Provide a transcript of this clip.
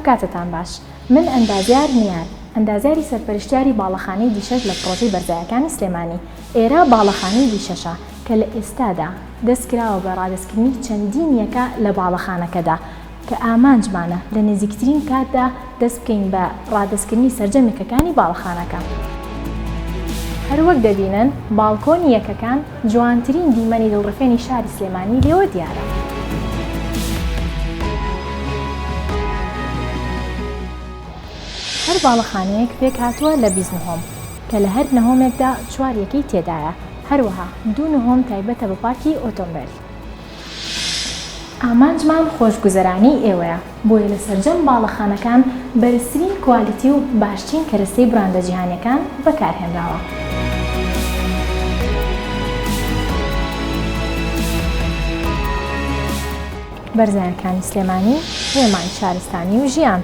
کاتتان باش. من ئەندازیار نیار، ئەندازیاری سەرپەرشتیاری باڵەخانەی دیشەش لە پڕۆژەی بەرزایەکانی سلێمانی. ئێرە باڵەخانەی دیشەشە کە لە ئێستادا دەست کراوە بە ڕادەستکردنی چەندین یەکە لە باڵەخانەکەدا کە ئامانجمانە لە نزیکترین کاتدا دەست بکەین بە ڕادەستکردنی سەرجەم یەکەکانی باڵەخانەکە. هەروەک دەبینن باڵکۆنی یەکەکان جوانترین دیمەنی دڵڕفێنی شاری سلێمانی لێوە دیارە. هەر باڵەخانەیەک پێکهاتووە لە 20 نهۆم، کە لە هەر نهۆمێکدا چوار یەکەی تێدایە، هەروەها دوو نهۆم تایبەتە بە پارکی ئۆتۆمبێل. ئامانجمان خۆشگوزەرانیی ئێوەیە، بۆیە لە سەرجەم باڵەخانەکان بەرزترین کوالیتی و باشترین کەرەستەی براندە جیهانییەکان بەکارهێنراوە. بەرزایەکانی سلێمانی، هێمای شارستانی و ژیان.